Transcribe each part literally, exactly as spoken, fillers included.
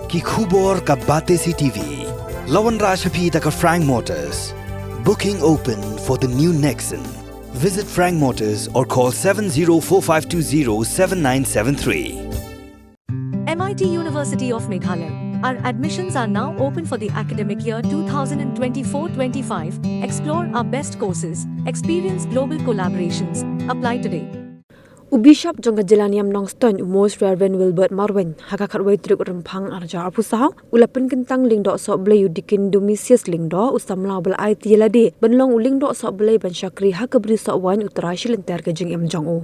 Ki khubor ka Batesi T V. La wanrah sha phi da ka Frank Motors. Booking open for the new Nexon. Visit Frank Motors or call seven zero four five two zero seven nine seven three. M I T University of Meghalaya. Our admissions are now open for the academic year two thousand twenty-four twenty-five. Explore our best courses, experience global collaborations. Apply today. U Bishop jong ka Jylla Niam Nongstoiñ, u Most Reverend Wilbert Marwein, ha ka khatwei tarik Rymphang arhajar arphew saw, u la pynkyntang Lyngdoh Sohblei ïa u Deacon Domitius Lyngdoh, u samla uba la aiti ïa lade ban long u Lyngdoh Sohblei ban shakri ha ka Bri Sohwaiñ u Trai shi lynter ka jingim jong u.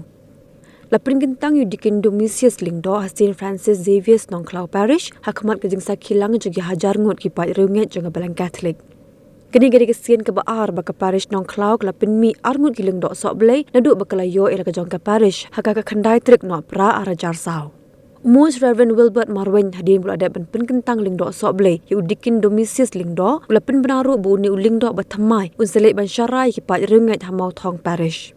La pynkyntang ïa u Deacon Domitius Lyngdoh ha Saint Francis Xavier's Nongkhlaw Parish, ha khmat ka jingsakhi lang jong ki hajar ngut ki paid riewngeit jong ka Balang Catholic. Kane ka dei ka sien kaba ar ba ka Parish Nongkhlaw ka la pynmih arngut ki Lyngdoh Sohblei naduh ba ka la ïoh ïa la ka jong ka Parish ha ka khatkhyndai tarik Nohprah arhajar saw. U Most Reverend Wilbert Marwein, hadien ba u la dep ban pynkyntang Lyngdoh Sohblei ïa u Deacon Domitius Lyngdoh, u la pynbna ruh ba une u Lyngdoh ba thymmai un sa leit ban sharai ïa ki paid riewngeit ha Mawthong Parish.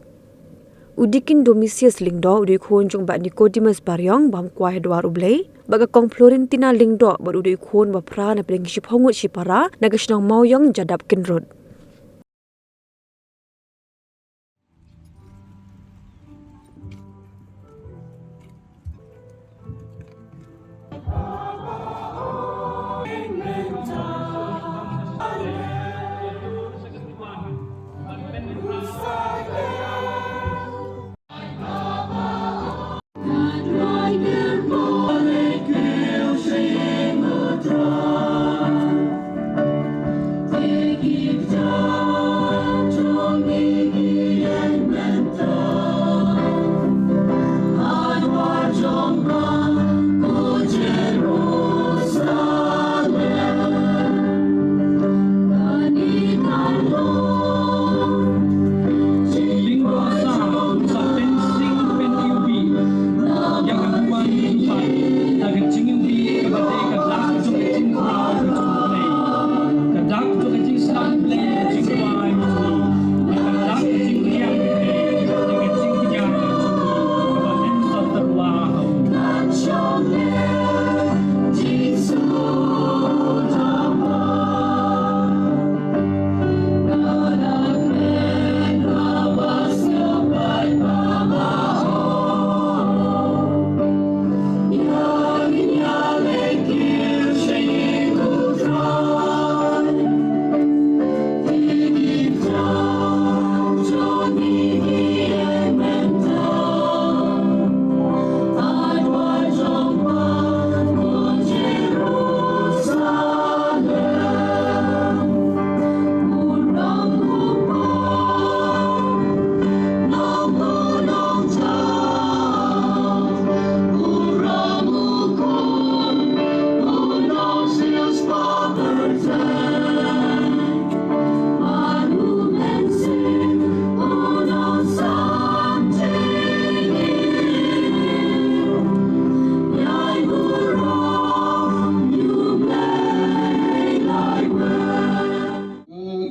U Deacon Domitius Lyngdoh u dei u khun jong u Bah Nicodemus Bariong, bam kwai ha Dwar U Blei, bad ka Kong Florentina Lyngdoh, bad u dei u khun ba phra na pdeng ki shiphew ngut shipara na ka shnong Mawiong, Jadap Kynrut.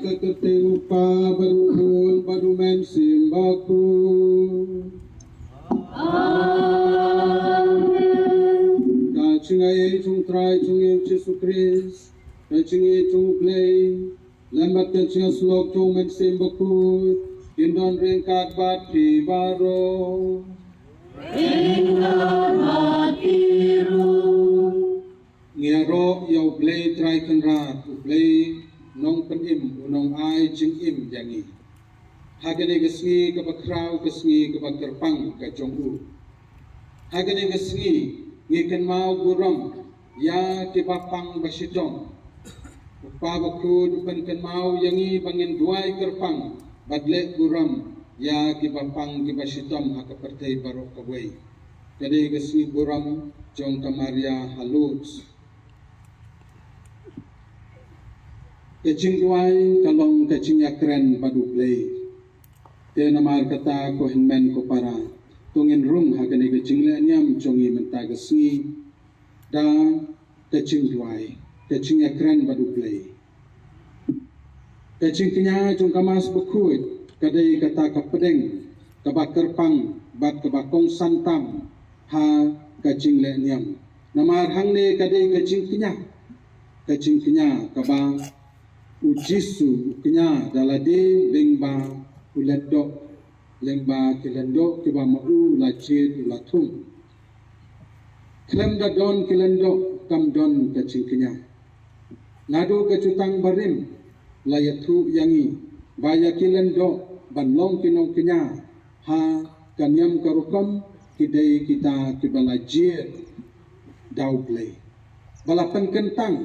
Ka kyrteng u Kpa bad u Khun bad u Mynsiem Bakhuid. Amen. Ka jingaiei jong u Trai jong ngi u Jisu Khrist, ka jingïeit jong u Blei, lem bad ka jingïasyllok jong u Mynsiem Bakhuid, kin don ryngkat bad phi baroh. Ryngkat bad phi ruh. Ngi ïaroh ïa u Blei Trai Kynrad, u Blei Nongpynim, u Nongai jingim ïa ngi. Ha kane ka sngi kaba khraw, ka sngi kaba kyrpang ka jong u. Ha kane ka sngi ngi kynmaw burom ïa kiba pang ba shitom. U Kpa Bakhuid u pynkynmaw ïa ngi ba ngin duwai kyrpang bad leh burom ïa kiba pang kiba shitom ha ka pyrthei baroh kawei. Ka dei ka sngi burom jong ka Maria ha Lourdes. Ka jingduwai ka long ka jingïakren bad u Blei. Te namar kata, ko hynmen ko para, to ngin rung ha kane ka jingleh niam jong ngi mynta ka sngi da ka jingduwai, ka jingïakren bad u Blei. Ka jingkñia jong ka Mass Bakhuid ka dei kata ka pdeng kaba kyrpang bad kaba kongsan tam ha ka jingleh niam. Namar hangne ka dei ka jingkñia, ka jingkñia kaba u Jisu u kñia da lade lyngba u lyngdoh, lyngba ki lyngdoh kiba ma u la jied u la thung. Khlem da don ki lyngdoh kam don ka jingkñia. Naduh ka jutang barim la ïathuh ïa ngi ba ïa ki lyngdoh ban long ki nongkñia ha ka niam ka rukom ki dei kita kiba la jied da U Blei. Ba la pynkyntang,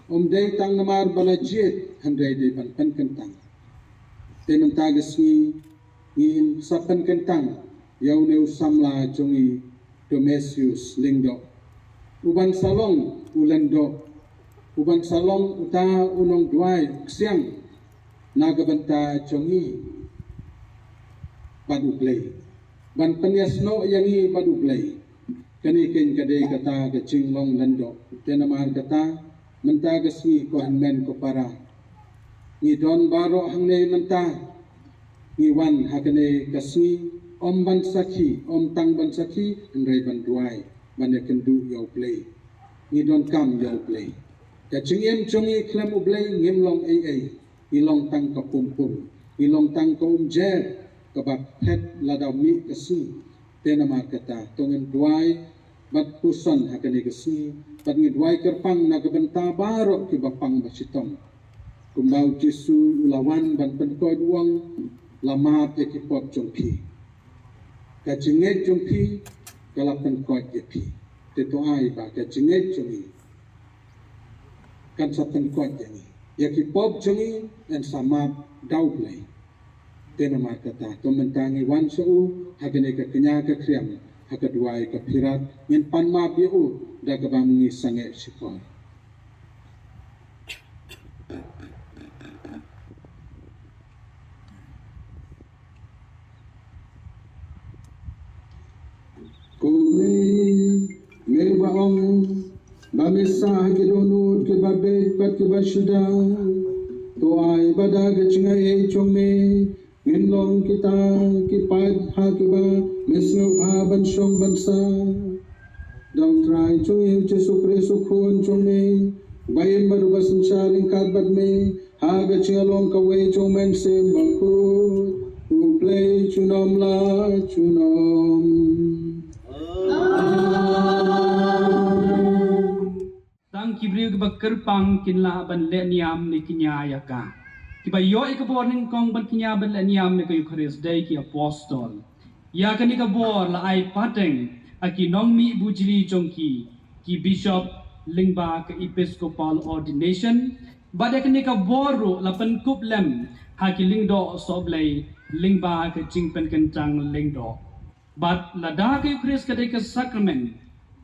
ym dei tang namar ba la jied, hynrei dei ban pynkyntang. Te mynta ka sngi ngin sa pynkyntang ïa une u samla jong ngi Domesius Lyngdoh, uban sa long u lyngdoh, uban sa long uta u nongduwai ksiang na ka bynta jong ngi bad U Blei, ban pynïasnoh ïa ngi bad U Blei. Kane keiñ ka dei kata ka jinglong lyngdoh. Te namar kata mynta ka sngi, ko hynmen ko para, ngi don baroh hangne mynta, ngi wan ha kane ka sngi ym ban sakhi, ym tang ban sakhi, hynrei ban duwai, ban ïakynduh ïa U Blei. Ngi donkam ïa U Blei. Ka jingim jong ngi khlem U Blei ngim long ei ei. Ngi long tang ka pum pum, ngi long tang ka umjer kaba phet lada mih ka sngi. Te namar kata to ngin duwai bad puson ha kane ka sngi, bad ngi duwai kyrpang na ka bynta baroh kiba pang ba shitom. Kumba u Jisu u la wan ban pynkoit, u ong, la map ïa ki pop jong phi. Ka jingngeit jong phi ka la pynkoit ïa phi. Te to ai ba ka jingngeit jong ngi kan sa pynkoit ïa ngi. Ïa ki pop jong ngi yn sa map da U Blei. Te namar kata to mynta ngi wan sha u ha kane ka kñia ka khriam, ha ka duwai ka phirat, ngin pan map ïa u da kaba ngi sangeh shipor. Ko Blei, me ba ong ba me sah ha ki dohnud kiba beit bad kiba shu dang, to ai ba da ka jingaiei jong me ngin long kita ki paid ha kiba me sngewbha ban shong ban sah. Da U Trai jong ngi U Jisu Khrist U Khun jong me, uba im bad uba synshar ryngkat bad me ha ka jinglong kawei jong U Mynsiem Bakhuid, U Blei junom la junom. Amen. Tang ki briew kiba kyrpang kin lah ban leh niam ne kñia ïa ka. Kiba ïoh ïa ka bor nyngkong ban kñia ban leh niam ïa ka Eukharist dei ki apostol. Ïa kane ka bor la ai pateng ha ki nongmih bujli jong ki, ki bishop lyngba ka episcopal ordination, bad ïa kane ka bor ruh la pynkup lem ha ki lyngdoh sohblei lyngba ka jingpynkyntang lyngdoh. Bad lada ka Eukharist ka dei ka sakramen,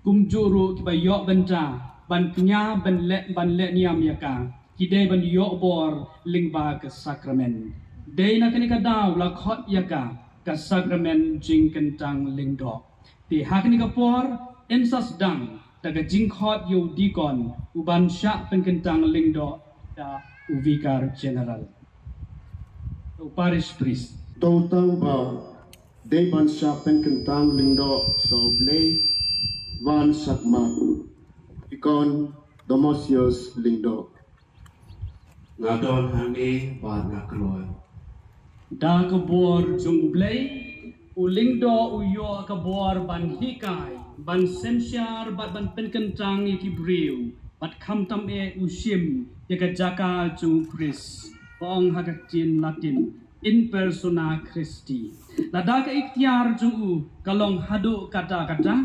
kumjuh ruh kiba ïoh bynta ban kñia ban leh, ban leh niam ïa ka, ki dei ban ïoh bor lyngba ka sakramen. Dei na kane ka daw la khot ïa ka ka sakramen jingkyntang lyngdoh. Te ha kane ka por yn sa sdang da ka jingkhot ïa u dikon uban shah pynkyntang lyngdoh da u vikar general, u parish priest. To tang ba dei ban shah pynkyntang lyngdoh sohblei, wan shah map. Dikon Domesius Lyngdoh. Nga don hangne bad nga kloi. Da ka bor jong U Blei, u lyngdoh u ïoh ka bor ban hikai, ban synshar bad ban pynkyntang ïa ki briew, bad khamtam eh u shim ïa ka jaka jong u Khrist, ba ong ha ka ktien Latin, in persona Christi. Lada ka iktiar jong u ka long haduh katta katta,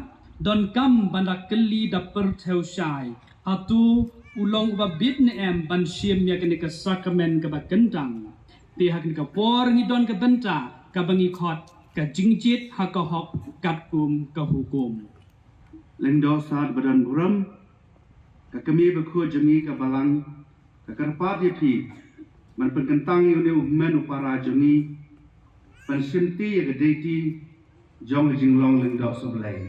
donkam ban da kylli da pyrthew shai, hato u long uba bit ne em ban shim ïa kane ka sakramen kaba kyntang. Te ha kane ka por ngi don ka bynta kaba ngi khot ka jingjied ha ka hok katkum ka hukum. Lyngdoh Sad ba don burom, ka kmie bakhuid jong ngi ka Balang ka kyrpad ïa phi ban pynkyntang ïa une u hynmen u para jong ngi ban shimti ïa ka deiti jong ka jinglong lyngdoh sohblei.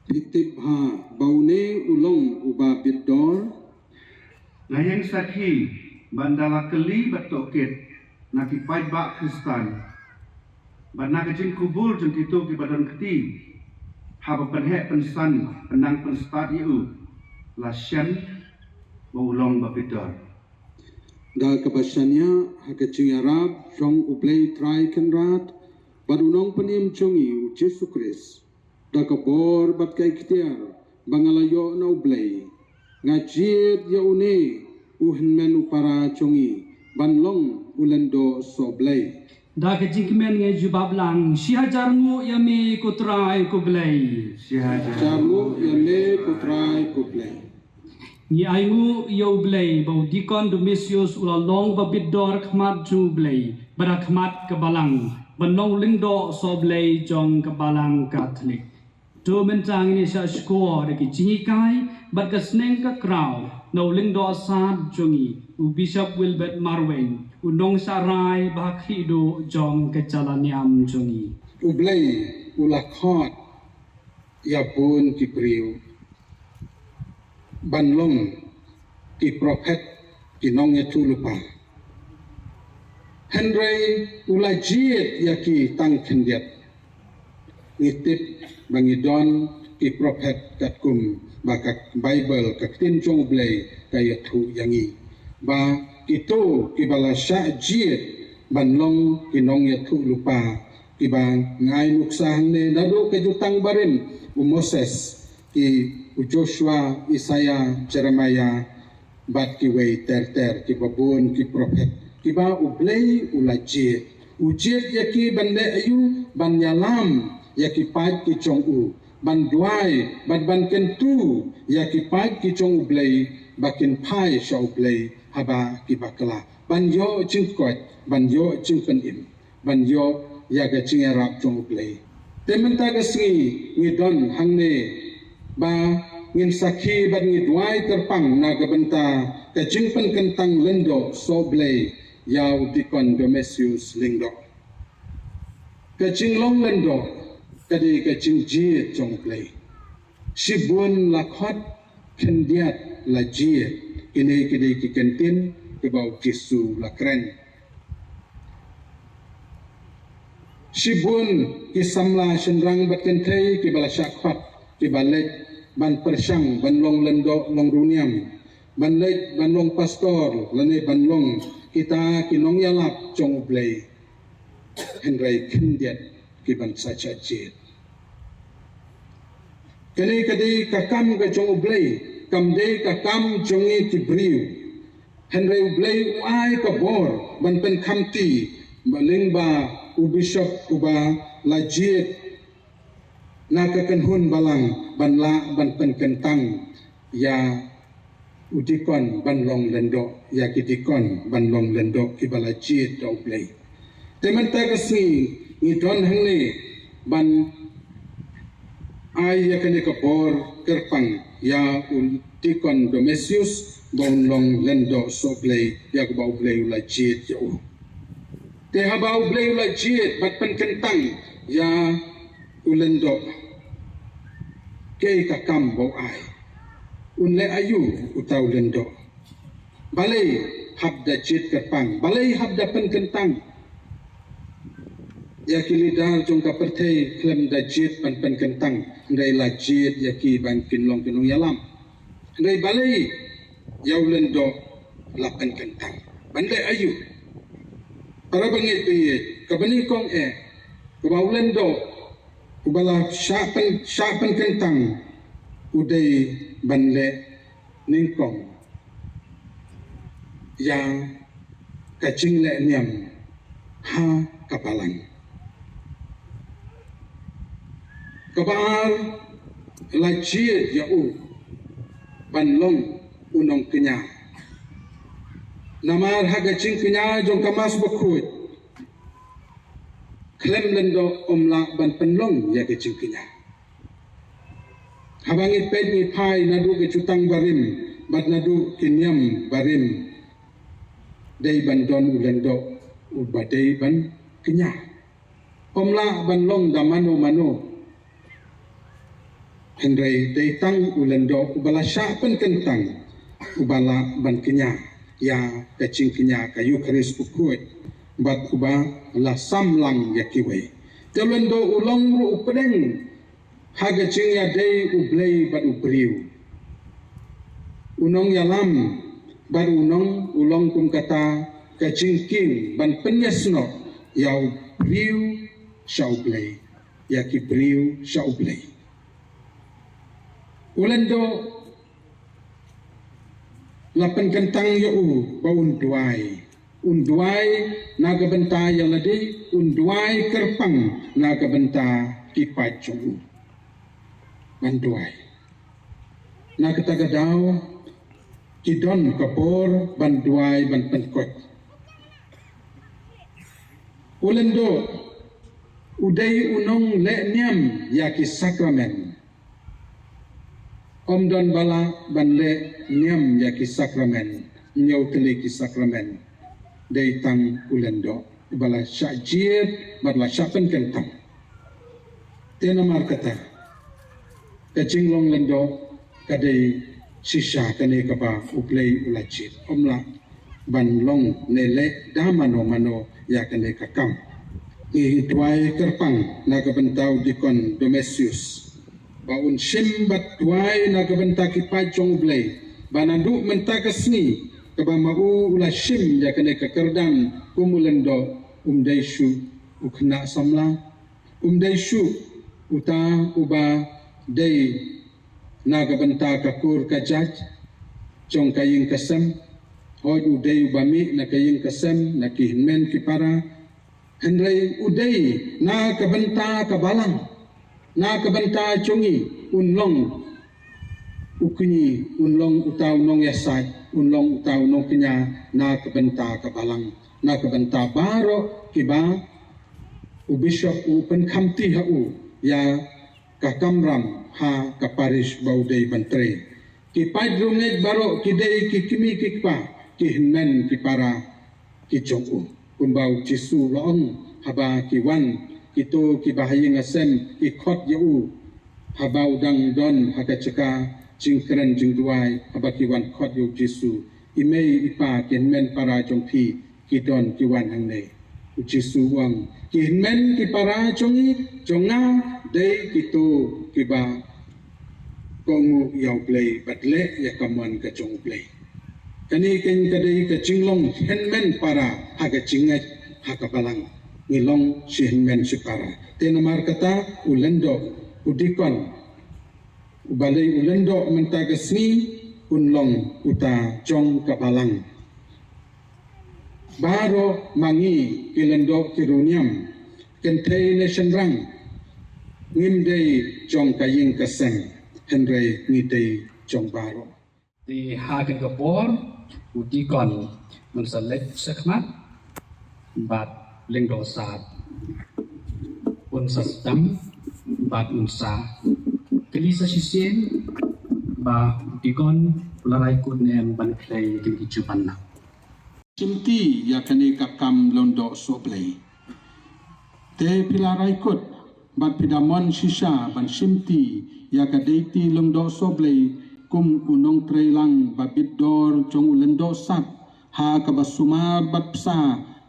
Phi tip ha ba une u long uba bit dor. Nga ïeng sakhi ba ynda la kylli bad tohkit na ki paidbah Khristan bad na ka jingkubur jong kito kiba don kti, Haba pynheh pynsan pynnang pynstad ïa u, la shem ba u long ba bit dor. Da kaba shaniah ha ka jingïarap jong U Blei Trai Kynrad bad U Nongpynim jong ngi U Jisu Khrist, da ka bor bad ka ikhtiar ba nga la ïoh na U Blei, nga jied ïa une u hynmen u para jong ngi ban long u lyngdoh sohblei. Da ka jingkmen ngi jubab lang, shi hajar nguh ïa me ko Trai ko Blei. Shi hajar nguh ïa me ko Trai ko Blei. Ngi ai nguh ïa U Blei ba u Deacon Domesius u la long ba bit dor ha khmat jong U Blei bad ha khmat ka balang, ban long u lyngdoh sohblei jong ka balang Katholik. To mynta ngin ïa shah shkor da ki jinghikai bad ka sneng ka kraw na u lyngdoh sad jong ngi, u Bishop Wilbert Marwein, u nongshah rai ba ha khlieh duh jong ka jala niam jong ngi. U Blei u la khot ïa bun ki briew ban long ki prophet, ki nongïathuhlypa. Hynrei u la jied ïa ki tang khyndiat. Ngi tip ba ngi don ki prophet katkum ba ka Baibl, ka ktien jong U Blei, ka ïathuh ïa ngi ba kito kiba la shah jied ban long ki nongïathuhlypa, kiba ngi ai nuksa hangne, naduh ka Jutang Barim, u Moses, ki, u Joshua, Isaiah, Jeremiah, bad kiwei ter ter kiba bun ki prophet kiba U Blei u la jied. U jied ïa ki ban leh aïu? Ban ïalam ïa ki paid ki jong u, ban duwai bad ban kyntu ïa ki paid ki jong U Blei ba kin phai sha U Blei haba ki bakla, ban ïoh jingkoit, ban ïoh jingpynim, ban ïoh ïa ka jingïarap jong U Blei. Te mynta ka sngi ngi don hangne ba ngin sakhi bad ngi duwai kyrpang na ka bynta ka jingpynkyntang lyngdoh sohblei ïa u Deacon Domesius Lyngdoh. Ka jinglong lyngdoh ka dei ka jingjied jong U Blei. Shibun la khot, khyndiat la jied. Kine ki dei ki kyntien kiba U Jisu la kren. Shibun ki samla shynrang bad kynthei kiba la shah khot, kiba leit ban pyrshang ban long lyngdoh, long riewniam, ban leit ban long pastor lane ban long kita ki nongïalap jong U Blei. Hynrei khyndiat ki ban sa shah jied. Kane ka dei ka kam ka jong U Blei, kam dei ka kam jong ngi ki briew. Hynrei U Blei u ai ka bor ban pynkhamti, ba lyngba u bishop uba la jied na ka kynhun balang ban lah ban pynkyntang ïa u deacon ban long lyngdoh, ïa ki deacon ban long lyngdoh kiba la jied da U Blei. Te mynta ka sngi ngi don hangne ban ai ïa kane ka bor kyrpang ïa u Deacon Domesius ba un long lyngdoh sohblei ïa kaba U Blei u la jied ïa u. Te haba U Blei u la jied bad pynkyntang ïa u lyngdoh, kaei ka kam ba u ai? Un leh aïu uta u lyngdoh? Balei hap da jied kyrpang? Balei hap da pynkyntang? Ïa ki leader jong ka pyrthei khlem da jied ban pynkyntang, hynrei la jied ïa ki ban kin long ki nongïalam. Hynrei balei ïa u lyngdoh la pynkyntang? Ban leh aïu? Para bangeit, kaba nyngkong eh, kaba u lyngdoh uba la shah pyn, shah pynkyntang u dei ban leh nyngkong ïa ka jingleh niam ha ka balang. Kaba ar, la jied ïa u ban long u nongkñia. Namar ha ka jingkñia jong ka Mass Bakhuid, khlem lyngdoh ym lah ban pynlong ïa ka jingkñia. Haba ngi peit ngi phai naduh ka Jutang Barim bad naduh ki niam barim, dei ban don u lyngdoh uba dei ban kñia. Ym lah ban long da mano mano. Hynrei dei tang u lyngdoh uba la shah pynkyntang uba lah ban kñia ïa ka jingkñia ka Eukharist Bakhuid bad uba la sam lang ïa kiwei. Te u lyngdoh u long ruh u pdeng ha ka jingïadei u Blei bad u briew. U nongïalam bad u nong u long kum kata ka jingkieng ban pynïasnoh ïa u briew sha u Blei, ïa ki briew sha u Blei. U lyngdoh la pynkyntang ïa u ba un duwai. Un duwai na ka bynta ïa lade, un duwai kyrpang na ka bynta ki paid jong u. Ban duwai. Na kata ka daw, ki don ka por ban duwai ban pynkoit. U lyngdoh u dei u nongleh niam ïa ki sakramen. Ym don ba lah ban leh niam ïa ki sakramen, ñiew tylli ki sakramen. Dei tang u lyngdoh ba la shah jied bad la shah pynkyntang. Te namar kata, ka jinglong lyngdoh ka dei shisha kane kaba u Blei u la jied. Ym lah ban long ne leh da mano mano ïa kane ka kam. Ngi duwai kyrpang na ka bynta u dikon Domesius ba un shim bad duwai na ka bynta ki paid jong u Blei, ba naduh mynta ka sngi kaba ma u u la shim ïa kane ka kyrdan kum u lyngdoh, um dei shuh u khynnah samla, um dei shuh uta uba dei na ka bynta ka kur ka jait jong ka ïing ka sem. Hooid, u dei uba mih na ka ïing ka sem, na ki hynmen ki para. Hynrei u dei na ka bynta ka balang, na ka bynta jong ngi, un long u kñi, un long uta u nongïasaid, un long uta u nongkñia na ka bynta ka balang, na ka bynta baroh kiba u bishop u pynkhamti ha u ïa ka kamram ha ka parish ba u dei ban trei. Ki paid riewngeit baroh ki dei ki kmie ki kpa, ki hynmen ki para ki jong u. Kumba u Jisu u la ong, haba ki wan kito kiba ha ïing ha sem ki khot ïa u, haba u dang don ha ka jaka jingkren jingduwai, haba ki wan khot ïa u Jisu, i mei i pa, ki hynmen para jong phi ki don ki wan hangne. U Jisu u ong, ki hynmen ki para jong ngi, jong nga, dei kito kiba kohnguh ïa u Blei bad leh ïa ka mon ka jong u Blei. Kane keiñ ka dei ka jinglong hynmen para ha ka jingngeit ha ka balang. Ngi long shi hynmen shi para. Te namar kata u lyngdoh, u dikon, uba dei u lyngdoh mynta ka sngi, un long uta jong ka balang. Baroh ma ngi ki lyngdoh ki riewniam, kynthei ne shynrang, ngim dei jong ka ïing ka sem, hynrei ngi dei jong baroh. Te ha kane ka por u dikon un sa leit shakhmat bad lyngdoh sap un sa sdang bad un sa kylli sa shisien ba u dikon u la rai kut ne em ban khlei ïa kine ki jubab na. Shimti ïa kane ka kam lyngdoh soh Blei. Te phi la rai kut bad phi da mon shisha ban shimti ïa ka deiti lyngdoh soh Blei kum u nongtreilang ba bit dor jong u lyngdoh sap ha kaba sumar bad bsa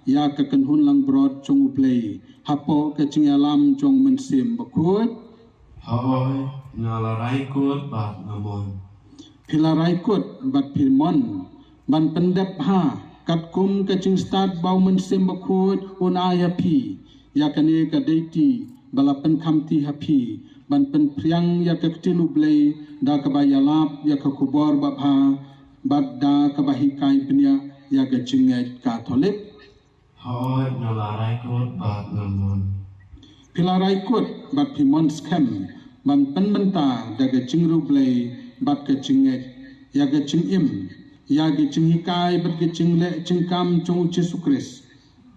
ïa ka kynhun langbrot jong u Blei hapoh ka jingïalam jong u Mynsiem Bakhuid? Hooid, nga la rai kut bad nga mon. Phi la rai kut bad phi mon ban pyndep ha katkum ka jingstad ba u Mynsiem Bakhuid un ai ha phi ïa kane ka deiti ba la pynkhamti ha phi ban pynphriang ïa ka ktien u Blei da kaba ïalap ïa ka khubor babha bad da kaba hikai bniah ïa ka jingngeit Katholik? Hooid, nga la rai kut bad nga mon. Phi la rai kut bad phi mon skhem ban pynmynta da ka jingriewblei bad ka jingngeit ïa ka jingim, ïa ka jinghikai bad ka jingleh jingkam jong u Jisu Khrist,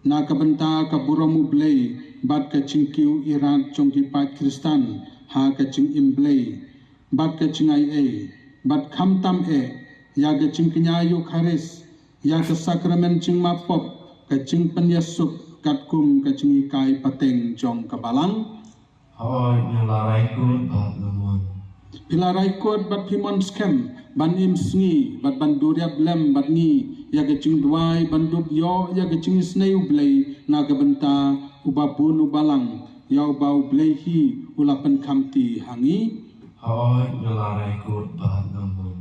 na ka bynta ka burom u Blei bad ka jingkiew irat jong ki paid Khristan ha ka jingim Blei bad ka jingaiei, bad khamtam eh ïa ka jingkñia Eukharist, ïa ka sakramen jingmap pop, ka jingpynïasuk katkum ka jinghikai pateng jong ka balang? Hooid, nga la rai kut bad nga mon. Phi la rai kut bad phi mon skhem ban im sngi bad ban duriap lem bad ngi ïa ka jingduwai ban dup ïoh ïa ka jingisynei u Blei na ka bynta uba bun u balang, ïa uba u Blei hi u la pynkhamti ha ngi. Hooid, nga la rai kut bad nga mon.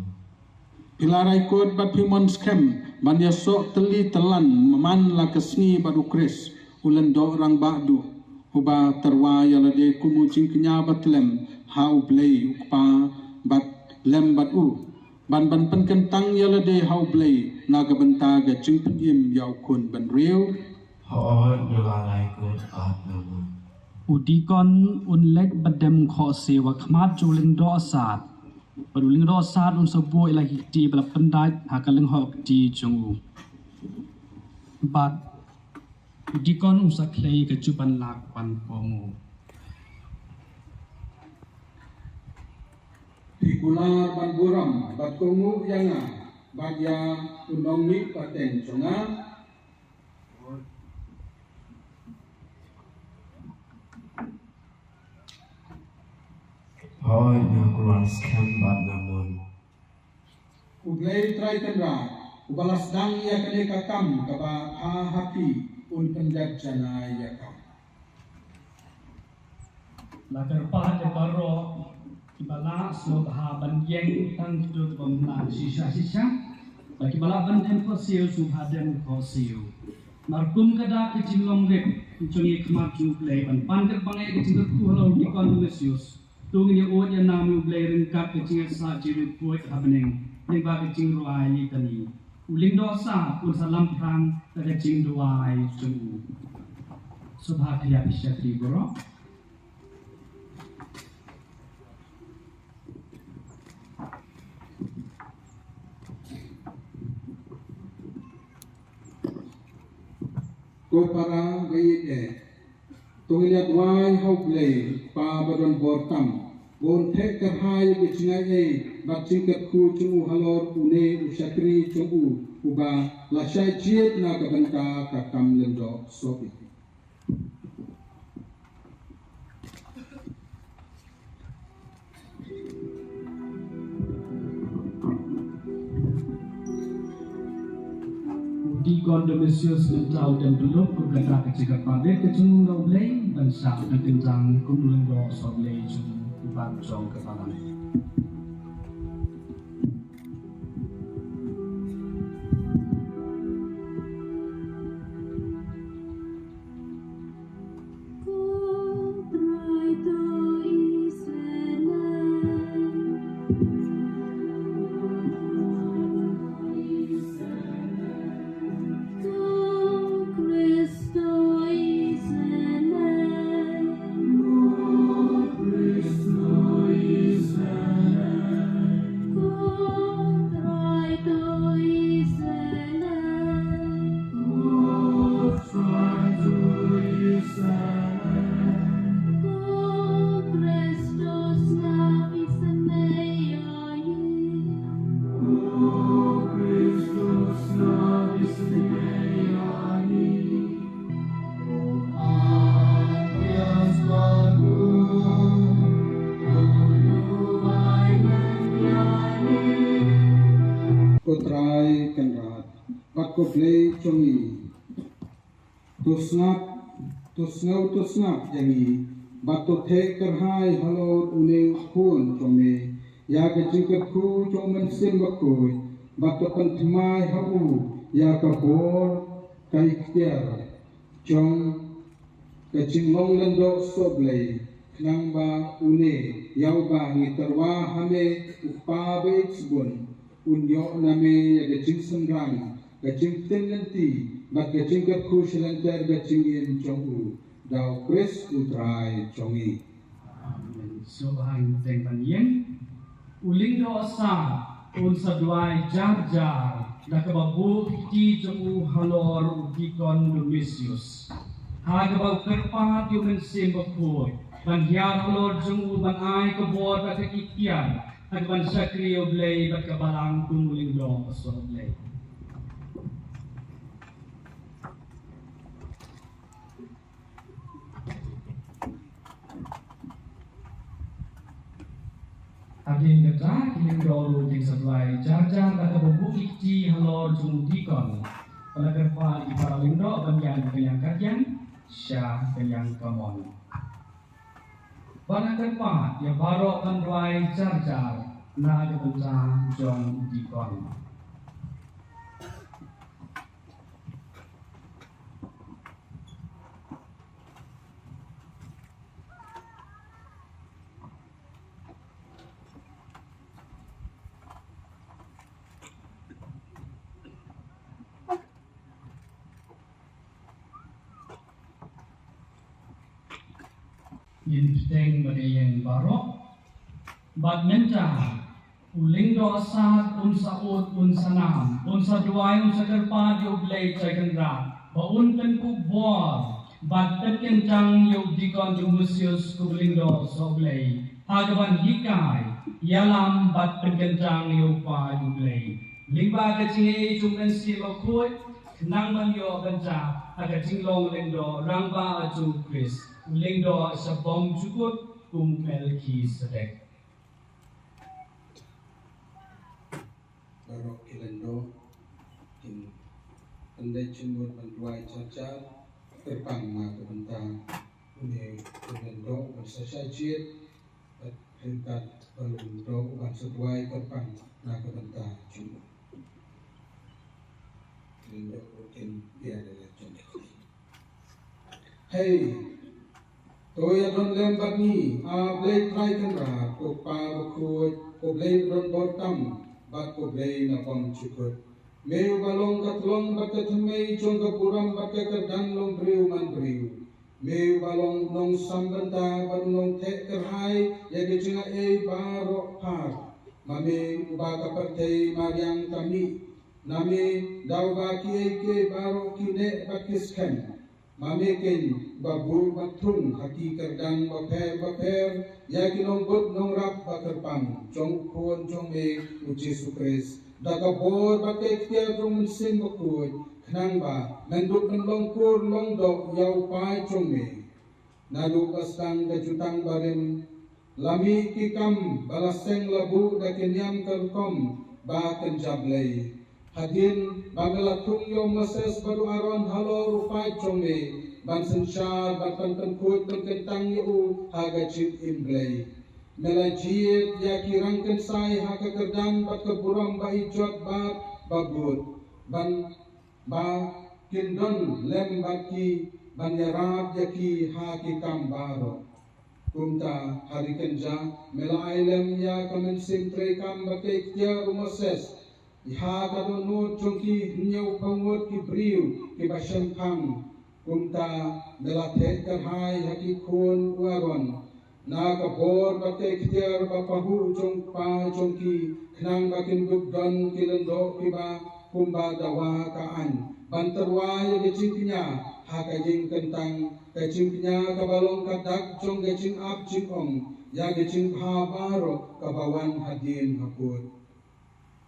Phi la rai kut bad phi mon skhem ban ïasoh tylli tyllan man la ka sngi bad U Khrist, u lyngdoh rangbah duh, uba tyrwa ïa lade kum u jingkñia ba tlem ha U Blei U Kpa bad lem bad u, ban ban pynkyntang ïa lade ha U Blei na ka bynta ka jingpynim ïa u khun bynriew. Hooid, nga la rai kut bad nga mon. U dikon un leit bad dem khohsiew ha khmat jong u lyngdoh sad. Bad u lyngdoh sad un sa buh ïa la ki kti ba la pyndait ha ka lyngngoh kti jong u. Bad u dikon un sa khlei ka juban lak ban kohnguh. Phi kular ban burom bad kohnguh ïa nga bad ïa u nongmihpateng jong nga. Hooid, nga kular skhem bad nga mon. U Blei Trai Kynrad, uba la sdang ïa kane ka kam kaba bha ha phi, un pyndep janai ïa ka. La kyrpad ïa baroh kiba la sngewbha ban ïeng tang kito kiba mlah shisha shisha. Bad kiba lah ban dem khohsiew sngewbha dem khohsiew. Namar kum ka dak ka jinglong rep jong ngi ha khmat jong U Blei ban pan kat ba ngi ka jingkyrkhu halor u dikon Domisius. To ngin ïa ud ïa nam ïa U Blei ryngkat ka jingïasaid jingriewkhuid ha bneng lyngba ka jingrwai litani. U lyngdoh sad un sa lam phrang da ka jingduwai jong u. Sngewbha khie ïa phi shakri baroh. Ko para ba ïeit eh, to ngin ïa duwai ha U Blei Kpa ba don bor tam, ba un theh kyrhai ïa ka jingaiei bad jingkyrkhu jong u halor une u shakri jong u, uba la shah jied na ka bynta ka kam lyngdoh sohbeit. U dikon Domisius mynta u dem bluh kum kata ka jingkyrpad ka jong u na U Blei ban shah kyntang kum u lyngdoh sohblei jong u bad jong ka balang. Ko Trai Kynrad bad ko Blei jong ngi, to sngap, to sngew, to sngap ïa ngi, bad to theh kyrhai halor une u khun jong me ïa ka jingkyrkhu jong u Mynsiem Bakhuid, bad to pynthymmai ha u ïa ka bor, ka iktiar jong ka jinglong lyngdoh sohblei, khnang ba une ïa uba ngi tyrwa ha me, u Kpa ba ïeit sbun, un ïoh na me ïa ka jingsynran, ka jingpyllait lynti bad ka jingkyrkhu sha lynter ka jingim jong u, da U Khrist U Trai jong ngi. Amen. Sngewbha ngin bteng ban ïeng. U lyngdoh sad un sa duwai jar jar da kaba buh ki kti jong u halor u dikon Domisius, ha kaba u kyrpad ïa u Mynsiem Bakhuid ban hiar halor jong u, ban ai ka bor bad ka iktiar ha kaban shakri ïa U Blei bad ka balang kum u lyngdoh sohblei. Hadien kata, ki lyngdoh ruh kin sa duwai jar jar da kaba buh ki kti halor jong u dikon. Bad la kyrpad ïa ki para lyngdoh ban ïaid na ka liang ka kynjah sha ka liang kamon. Bad nga kyrpad ïa baroh ban duwai jar jar na ka bynta jong u dikon. Ngin bteng bad ïeng baroh. Bad mynta u lyngdoh sad un sa ud, un sa nam, un sa duwai, un sa kyrpad ïa U Blei Trai Kynrad, ba un pynkup bor bad pynkyntang ïa u dikon Dionusius kum u lyngdoh sohblei, ha kaban hikai, ïalam bad pynkyntang ïa u kpa U Blei. Lyngba ka jingïeit jong U Mynsiem Bakhuid, khnang ban ïoh bynta ha ka jinglong lyngdoh rangbah jong U Khrist, u lyngdoh sha bymjukut kum u Melkisedek. Baroh ki lyngdoh kin pyndait jingmut ban duwai jar jar, kyrpang na ka bynta une u lyngdoh ban sa shah jied, bad ryngkat bad u lyngdoh uban sa duwai kyrpang na ka bynta jong u. Lyngdoh ruh kin ïa la jong u. Hei, to ïa don lem bad ngi, A Blei Trai Kynrad, ko Kpa bakhuid, ko Blei ba don bor tam, bad ko Blei na bymjukut. Me uba long ka tlong bad ka thymmei jong ka burom bad ka kyrdan long briew man briew. Me uba long u nongsam bynta bad u nongtheh kyrhai ïa ki jingaiei baroh phar. Ma me uba ka pyrthei mariang ka mih. Na me da uba kiei kiei baroh ki neh bad ki skhem. Ma me keiñ ba buh bad thung ha ki kyrdan bapher bapher ïa ki nongbud nongrap ba kyrpang jong u Khun jong me u Jisu Khrist, da ka bor bad ka iktiar jong U Mynsiem Bakhuid, khnang ba men dup ban long kur long doh ïa u Kpa jong me. Naduh ba sdang ka jutang barim, la mih ki kam ba la seng la buh da ki niam ka rukom ba kynja Blei. Hadien ba me la thung ïa u Moses bad u Aaron halor u paid jong me, ban synshar bad ban pynkhuid pynkyntang ïa u ha ka jingim Blei. Me la jied ïa ki rangkynsai ha ka kyrdan bad ka burom ba ijot bad ba bud, ban ba kin don lem bad ki ban ïarap ïa ki ha ki kam baroh. Kumta ha ri kynja me la ai lem ïa ka mynsiem treikam bad ka iktiar u Moses ha ka dohnud jong ki hynñiewphew ngut ki briew kiba shemphang. Kumta me la theh kyrhai ha ki khun u Aaron na ka bor bad ka iktiar ba pahuh jong u kpa jong ki, khnang ba kin dup don ki lyngdoh kiba kumba dawa ka aiñ, ban tyrwa ïa ka jingkñia ha ka ïing kyntang, ka jingkñia kaba long ka dak jong ka jingap jingong ïa ka jingbha baroh kaba wan hadien ha kut.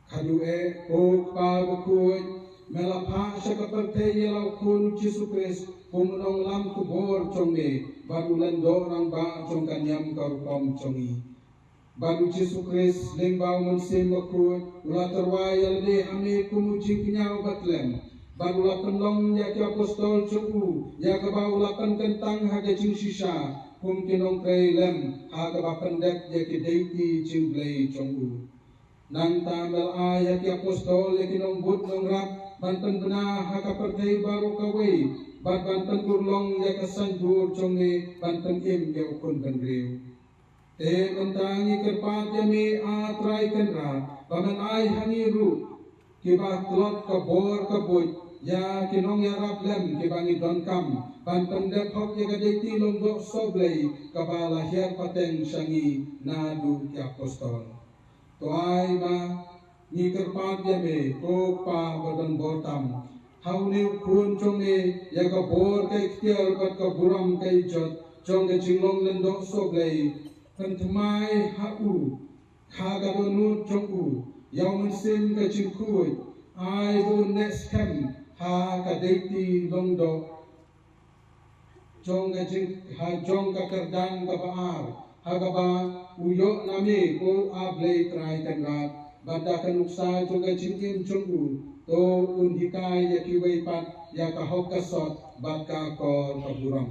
Khaduh eh, ko Kpa bakhuid, me la phah sha ka pyrthei ïa la u Khun Jisu Khrist kum u nonglam khubor jong me bad u lyngdoh rangbah jong ka niam ka rukom jong ngi. Bad u Jisu Khrist lyngba u Mynsiem Bakhuid u la tyrwa ïa lade ha me kum u jingkñia uba tlem, bad u la pynlong ïa ki apostol jong u ïa kaba u la pynkyntang ha ka jingshisha kum ki nongtrei lem ha kaba pyndep ïa ki deiti jingblei jong u. Nangta me la ai ïa ki apostol ïa ki nongbud nongrap ban pynbna ha ka pyrthei baroh kawei, bad ban pynurlong ïa ka saiñdur jong me ban pynim ïa u khun bynriew. Te mynta ngi kyrpad ïa me, A Trai Kynrad, ba men ai ha ngi ruh kiba tlot ka bor ka buit ïa ki nongïarap lem kiba ngi donkam ban pyndep hok ïa ka deiti lyngdoh sohblei kaba la hiar pateng sha ngi naduh ki apostol. To ai ba ngi kyrpad ïa me, ko Kpa ba don bor tam, ha une u Khun jong me, ïa ka bor, ka iktiar bad ka burom ka ijot jong ka jinglong lyngdoh sohblei. Pynthymmai ha u, ha ka dohnud jong u, ïa u Mynsiem ka jingkhuid, ai ba un neh skhem ha ka deiti lyngdoh jong ka jing, ha jong ka kyrdan kaba ar, ha kaba u ïoh na me, ko A Blei Trai Kynrad, bad da ka nuksa jong ka jingim jong u, to un hikai ïa kiwei pat ïa ka hok ka sot bad ka akor ka burom.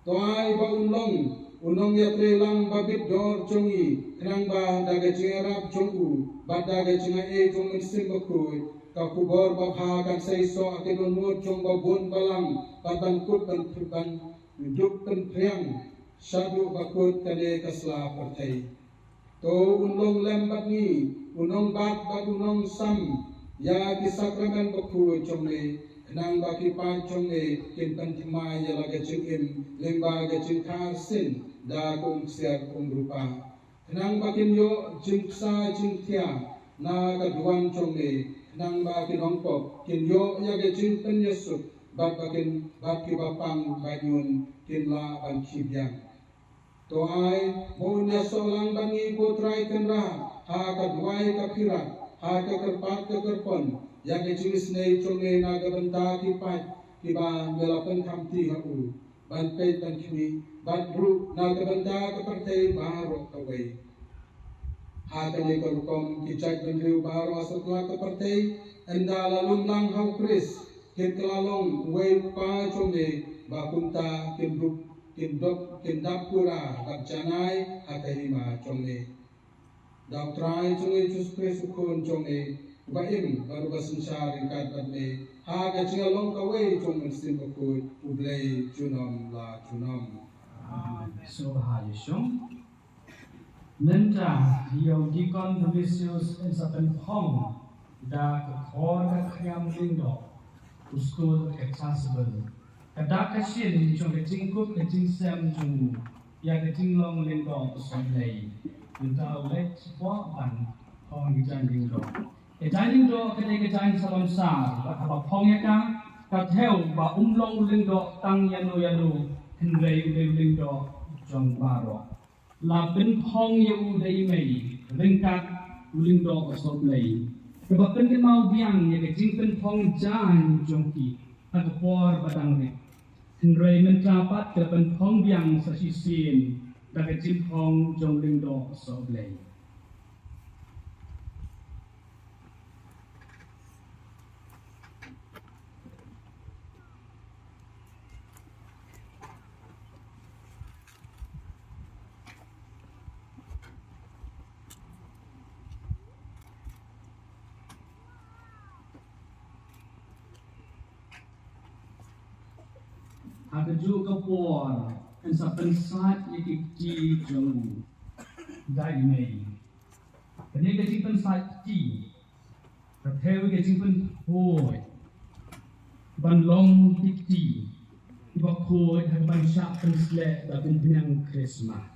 To ai ba un long U nongïatreilang babit dor jong ngi, khnang ba da ka jingïarap jong u bad da ka jingai jong u Mynsiem Bakhuid, ka khubor babha kan sa ïasoh ha ki dohnud jong babun balang, bad ban kut ban, ban duk pynphriang shaduh ba kut kane ka sla pyrthei. To un long lem bad ngi, un nongbat bad un nongsam ïa ki sakramen bakhuid jong me, khnang ba ki paid jong me kin pynthymmai ïa la ka jingim lyngba ka jingkha arsien da ka umksiar umrupa, khnang ba kin ïoh jingbsa jingthiah na ka duwan jong me, khnang ba ki nongpop kin ïoh ïa ka jingpynïasuk, bad ba kin, bad kiba pang ba ñiun kin lah ban khie biang. To ai ba un ïasoh lang bad ngi, ko Trai Kynrad, ha ka duwai ka phirat, ha ka kyrpad ka kyrpon ïa ka jingisynei jong me na ka bynta ki paid kiba me la pynkhamti ha u, ban peit ban khmih bad ruh na ka bynta ka pyrthei baroh kawei. Ha kane ka rukom ki jaitbynriew baroh ha satlak ka pyrthei, ynda la lum lang ha u Khrist, kin kylla long uwei u kpa jong me, ba kumta kin dap, kin dap, kin dap pura bad janai ha ka hima jong me. Da u Trai jong ngi Jisu Khrist u Khun jong me, uba im bad uba synshar ryngkat bad me ha ka jinglong kawei jong u Mynsiem Bakhuid, U Blei junom la junom. Amen. Sngewbha ïa shong. Mynta ïa u Deacon Domitius yn sa pynphong da ka khor ka khñiang lyngdoh, u stur ka chasuble, ka dak ka shin jong ka jingkup ka jingsem jong u ïa ka jinglong lyngdoh u sohblei. Mynta u leit shapoh ban phong ïa ka jaiñ lyngdoh. Ka jaiñ lyngdoh ka dei ka jaiñ salonsar, bad haba phong ïa ka, ka thew ba um long u lyngdoh tang ïano ïano, hynrei u dei u lyngdoh jong baroh. La pynphong ïa u da i mei ryngkat u lyngdoh u sohblei, kaba pynkynmaw biang ïa ka jingpynphong jaiñ jong ki ha ka por ba dang rit. Hynrei mynta pat ka la pynphong biang sa shisien da ka jingphong jong u lyngdoh u sohblei. Ha kajuh ka por yn sa pynsait ïa ki kti jong u da i mei. Kane ka jingpynsait kti ka thew ïa ka jingpynhoi ban long ki kti kiba khuid ha kaban shah pynsleh da ka umphniang Khristmas.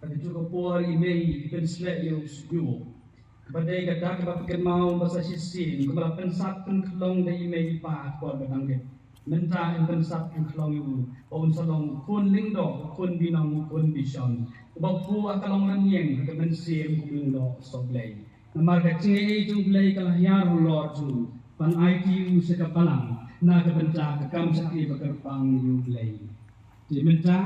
Ha kajuh ka por i mei i pynsleh ïa u shñiuh. Kaba dei ka dak kaba pynkynmaw ba sa shisien kumba la pynsat pynkhlong da i mei i pa ha ka por ba dang rit, mynta yn pynsat pynkhlong ïa u ba un sa long u khun lyngdoh, u khun binong, u khun bishon, uba phuh ha ka long rynïeng ha ka mynsiem kum u lyngdoh u sohblei. Namar ka jingaiei jong u Blei ka la hiar halor jong u ban aiti ïa u sha ka balang na ka bynta ka kam shakri ba kyrpang ïa u Blei. Te mynta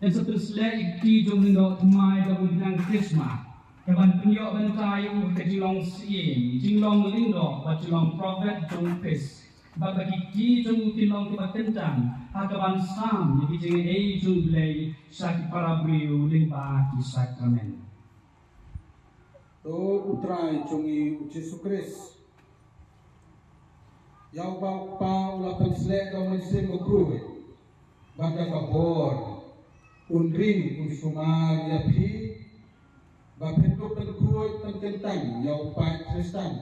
yn sa pynsleh ïa ki kti jong u lyngdoh thymmai da ka umphniang Khristmas, kaban pynïoh bynta ïa u ha ka jinglong syiem, jinglong lyngdoh bad jinglong prophet jong u Khrist, bad ba ki kti jong u kin long kiba kyntan ha kaban sam ïa ki jingaiei jong u Blei sha ki para briew lyngba ki sakramen. To u Trai jong ngi u Jisu Khrist, ïa uba u Kpa u la pynsleh da u Mynsiem Bakhuid, bad da ka bor un ri un sumar ïa phi, ba phin dup pynkhuid pynkyntan ïa u paid Khristan,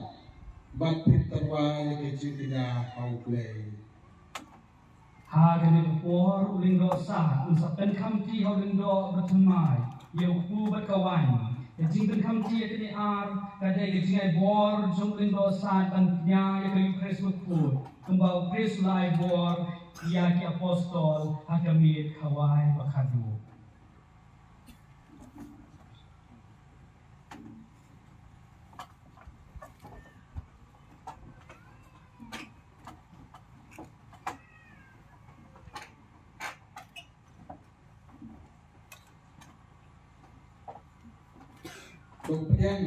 bad phin tyrwa ïa ka jingkñia ha u Blei. Ha kane ka por u lyngdoh sad un sa pynkhamti ha u lyngdoh ba thymmai ïa u kpu bad ka wain. Ka jingpynkhamti ïa kine ar ka dei ka jingai bor jong u lyngdoh sad ban kñia ïa ka Eukharist bakhuid. Kumba u Khrist u la ai bor ïa ki apostol ha ka miet Khawai ba khatduh. To pdiang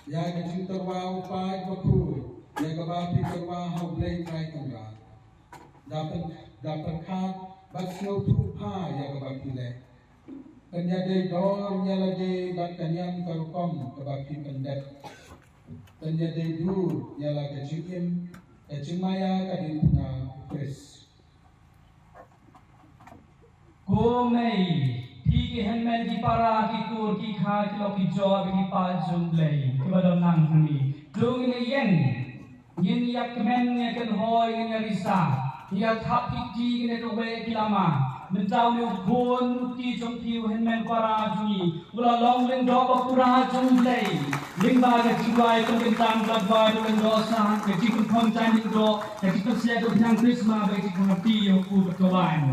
ïa ka jingtyrwa u paid bakhuid ïa kaba phi tyrwa ha U Blei Trai Kynrad. Da pyn-, da pyrkhat bad sngewthuh bha ïa kaba phi leh. Pynïadei dor ïa lade bad ka niam ka rukom kaba phi pyndep. Pynïadei dur ïa la ka jingim, ka jingmaïa ka diengphna U Khrist. Ko Mei, phi ki hynmen ki para ki kur ki kha ki lok ki jor ki paid jong U Blei kiba don lang hangne. To ngin ïeng, ngin ïa kmen ïa kynhoi ngin ïa risa. Ngin ïa thap ki kti ngin ïa kawei ki lama. Mynta une u khun u kti jong phi u hynmen para jong ngi. U la long lyngdoh ba pura jong U Blei. Lyngba ka jingrwai pynkyntang bad ba u lyngdoh sa, ka jingpynkhong jaiñ lyngdoh, ka jingpynshlur dewthiang krisma bad ka jingpynhati ïa u bad ka waiñ.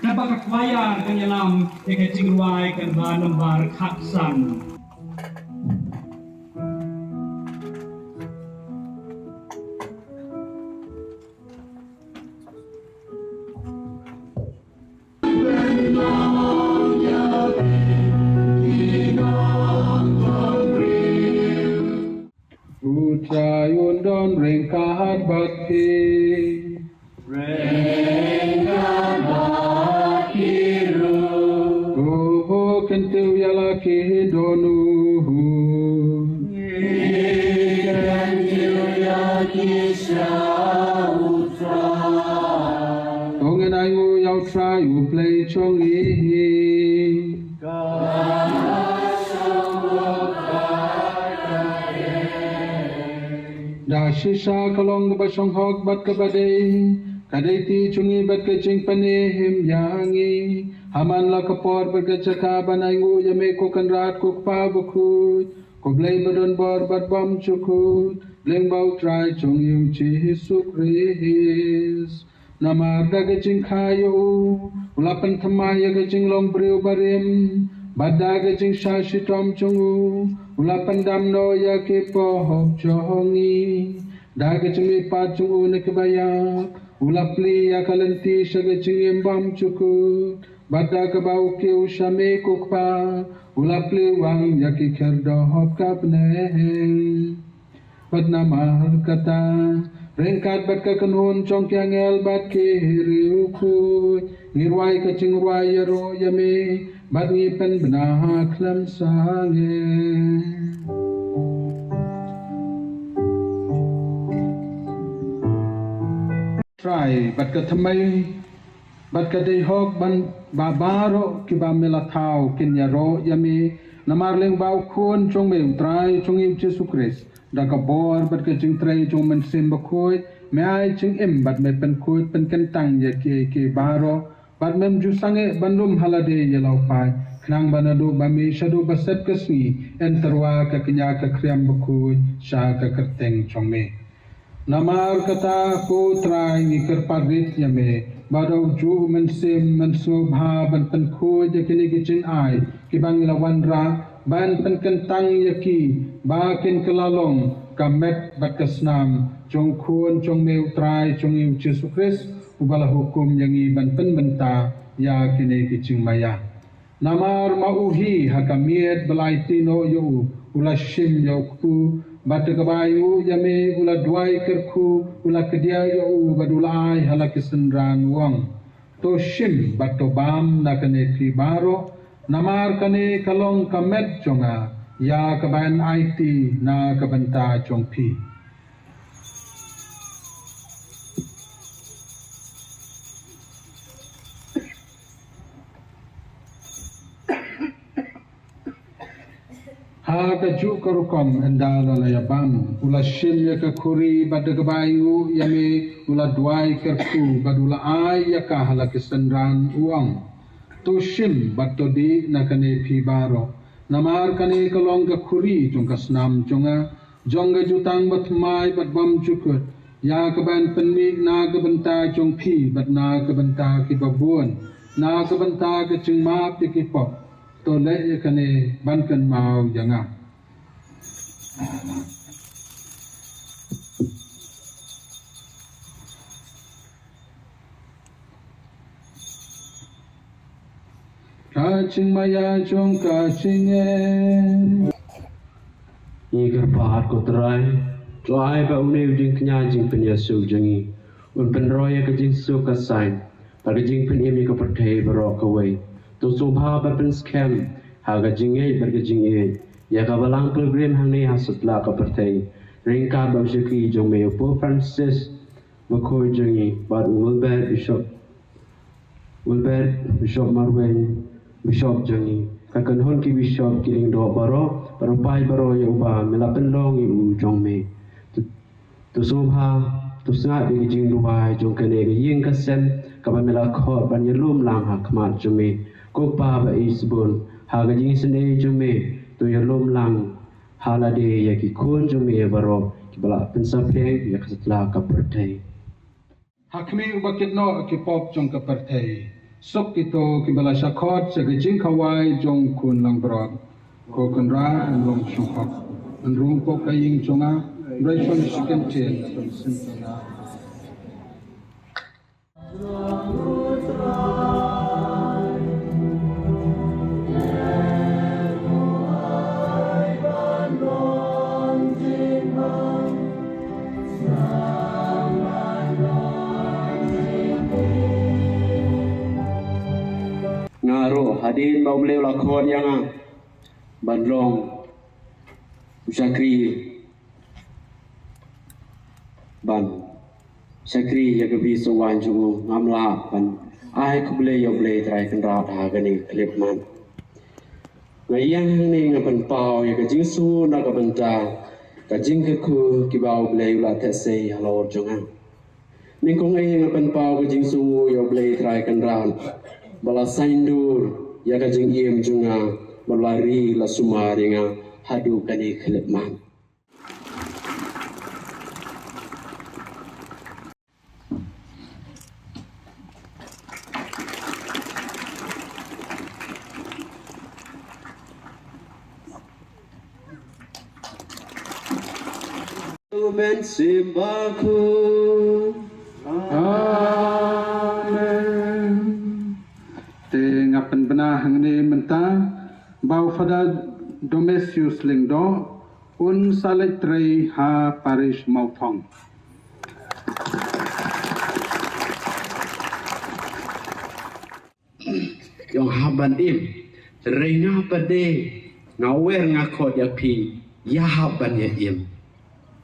Kaba ka choir kan ïalam ïa ka jingrwai kaba nambar khatsan. U Trai un don ryngkat bad phi. Ryngkat bad phi ruh. Ko kyntiew ïa la ki dohnud. Ngi kyntiew ïa ki sha U Trai. To ngin ainguh ïa U Trai U Blei jong ngi. Ka shong bad ka dei. Da shisha ka long kaba shong hok bad kaba dei, ka dei ti jong ngi bad ka jingpynim ïa ngi. Ha man la ka por bad ka jaka ban ainguh ïa me ko Kynrad ko Kpa bakhuid, ko Blei ba don bor bad bymjukut, lyngba U Trai jong ngi U Jisu Khrist. Namar da ka jingkha ïa u, u la pynthymmai ïa ka jinglong briew barim, bad da ka jingshah shitom jong u, u la pyndam noh ïa ki pop jong ngi. Da ka jingmihpat jong u na kiba ïap, u la plie ïa ka lynti sha ka jingim bymjukut, bad da kaba u kiew sha me ko Kpa, u la plie wang ïa ki khyrdop ka bneng. Bad namar kata, ryngkat bad ka kynhun jong ki angel bad ki riewkhuid, ngi rwai ka jingrwai ïaroh ïa me, bad ngi pynbna khlem sangeh. Trai, bad ka thymmai, bad ka dei hok ban ba baroh kiba me la thaw kin ïaroh ïa me, namar lyngba u Khun jong me U Trai jong ngi U Jisu Khrist. Da ka bor bad ka jingtrei jong U Mynsiem Bakhuid, me ai jingim bad me pynkhuid pynkyntang ïa kiei kiei baroh, bad mem ju sangeh ban lum ha lade ïa la u paid, khnang ba naduh ba mih shaduh ba sep ka sngi, yn tyrwa ka kñia ka khriam bakhuid sha ka kyrteng jong me. Namar kata ko Trai ngi kyrpad rit ïa me, ba da ujuh U Mynsiem men sngewbha ban pynkhuid ïa kine ki jingai kiba ngi la wanrah, ban pynkyntang ïa ki ba kin kylla long ka met bad ka snam jong u Khun jong me U Trai jong ngi U Jisu Khrist, uba la hukum ïa ngi ban pynbynta ïa kine ki jingmaïa. Namar ma u hi ha ka miet ba la aiti noh ïa u, u la shim ïa u kpu, bad da kaba ainguh ïa me u la duwai kyrkhu, u la kdiah ïa u bad u la ai ha la ki synran, u ong: To shim bad to bam na kane phi baroh, namar kane ka long ka met jong nga, ïa kaba yn aiti na ka bynta jong phi. Ha kajuh ka rukom ynda la ïa bam, u la shim ïa ka khuri bad da kaba ainguh ïa me u la duwai kyrkhu bad u la ai ïa ka ha la ki synran, u ong: To shim bad to dih na kane phi baroh, namar kane ka long ka khuri jong ka snam jong nga, jong ka jutang bathymmai bad bymjukut, Ïa ka ban pynmih na ka bynta jong phi bad na ka bynta kiba bun, na ka bynta ka jingmap ïa ki pop, to leh ïa kane ban kynmaw ïa nga. Ka jingmaïa jong ka jingeh. Ngi kyrpad ko Trai, to ai ba une u jingkñia jingpynïasoh jong ngi un pynroi ïa ka jingsuk ka saiñ bad ka jingpynim ïa ka pyrthei baroh kawei. To sngewbha ba pynskhem ha ka jingngeit bad ka jingïeit ïa ka balang pilgrim hangne ha satlak ka pyrthei, ryngkat bad u shakri jong me u Pope Francis, bakhuid jong ngi, bad u Wilbert Bishop, Wilbert Bishop Marwein, Bishop jong ngi, ka kynhun ki Bishop, ki lyngdoh baroh bad u paid baroh ïa uba me la pynlong ïa u jong me. To, to sngewbha, to sngap ïa ka jingduwai jong kane ka ïing ka sem kaba me la khot ban ïalum lang ha khmat jong me. Ko Pa ba ïeit shibun, ha ka jingisynei jong me, to ïalum lang ha lade ïa ki khun jong me baroh kiba la pynsaphriang ïa ka satlak ka pyrthei. Ha khmih uba kit noh ki pop jong ka pyrthei, suk kito kiba la shah khot sha ka jingkhawai jong khun langbrot. Ko Kynrad, yn rung shongkop, yn rung pop ka ïing jong nga, yn rung shong sha ka kyntien, Nga ruh hadien ba U Blei u la khot ïa nga ban long u shakri, ban shakri ïa ka bri sohwaiñ jong u, ngam lah ban ai khublei ïa U Blei Trai Kynrad ha kane ka khyllipmat. Nga ïeng hangne nga pynpaw ïa ka jingsngew na ka bynta ka jingkyrkhu kiba U Blei u la theh sei halor jong nga. Nyngkong eh nga pynpaw ka jingsngew ïa U Blei Trai Kynrad ba la saiñdur ïa ka jingim jong nga, ba la ri la sumar ïa nga haduh kane ka khyllipmat. Amen. Te nga pynbna hangne mynta ba u Father Domesius Lyngdoh un sa leit trei ha parish Mawthong. Ïong hap ban im. Hynrei nga pat de nga wer nga khot ïa phi, ïa hap ban ïa im.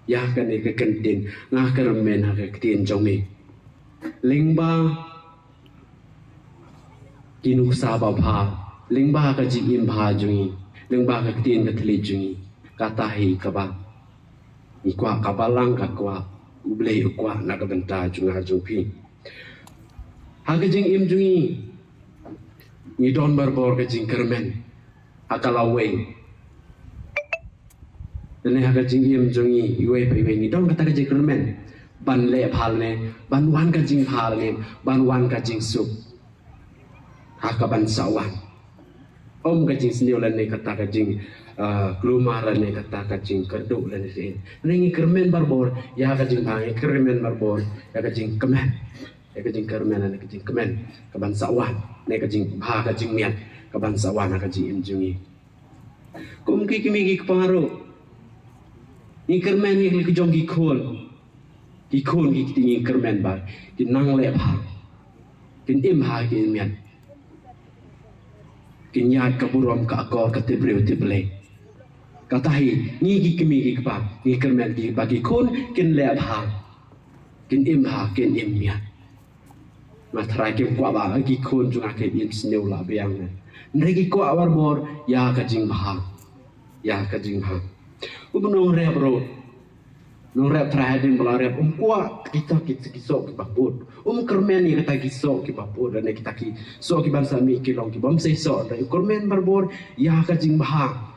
Ïa kane ka kyntien nga kyrmen ha ka ktien jong me. Lyngba ki nuksa babha, lyngba ka jingim bha jong ngi, lyngba ka ktien ka thylliej jong ngi, kata hi kaba ngi kwah, ka balang ka kwah, U Blei u kwah na ka bynta jong nga jong phi. Ha ka jingim jong ngi, ngi don barabor ka jingkyrmen ha ka lawei. Lane ha ka jingim jong ngi iwei pa iwei ngi don kata ka jingkyrmen ban leh bha lane ban wan ka jingbha lane ban wan ka jingsuk ha ka ban sa wan. Ym ka jingsniew lane kata ka jing, ah, klumar lane kata ka jingkyrduh lane sien. Lane ngi kyrmen barabor ïa ka jingbha, ngi kyrmen barabor ïa ka jingkmen. Ïa ka jingkyrmen, ïa ka jingkmen ka ban sa wan, ne ka jingbha ka jingmiat ka ban sa wan ha ka jingim jong ngi. Kum ki kmie ki kpa ruh ngi kyrmen ïa ki jong ki khun. Ki khun ki kti ngi kyrmen ba kin nang leh bha, kin im bha, kin im miat, kin ïaid ka burom ka akor ka tip briew tip Blei. Kata hi ngi ki kmie ki kpa ngi kyrmen ki ba ki khun kin leh bha, kin im bha, kin im miat. Nga tharai kim kwah ba ki khun jong nga kin im sniew la biang ne. Hynrei ki kwah barabor ïa ka jingbha, ïa ka jingbha. U nongrep ruh, nongrep tharai hadien ba la rep um kwah kita ki, ki soh kiba pud. Um kyrmen ïa kita ki soh kiba pud, ne kita ki soh ki ban sa mih ki long ki bym sei soh. Hynrei u kyrmen barabor ïa ka jingbha.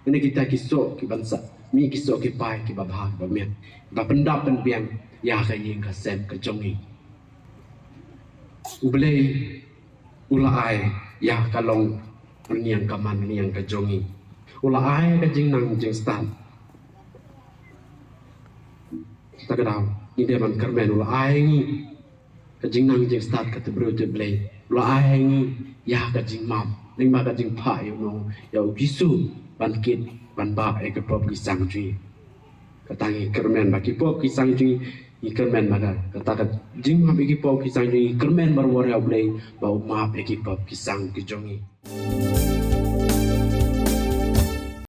Kane kita ki soh ki ban sa mih ki soh ki pai kiba bha kiba miat, kiba pyndap pynbiang ïa ka ïing ka sem ka jong ngi. U Blei u la ai ïa ka long ka niang ka man niang ka jong ngi. U la ai ka jingnang jingstad. Ta ka daw ngi dei ban kyrmen, u la ai ngi ka jingnang jingstad ka te briew te Blei. U la ai ngi ïa ka jingmap, lyngba ka jingphah ïa u nong, ïa u Jisu ban kit ban bah ïa ki pop ki sang jong ngi. Kata ngi kyrmen ba ki pop ki sang jong ngi, ngi kyrmen ba ka, kata ka jingmap ïa ki pop ki sang jong ngi, ngi kyrmen ba u Blei ba u map ïa ki pop ki sang ki jong ngi.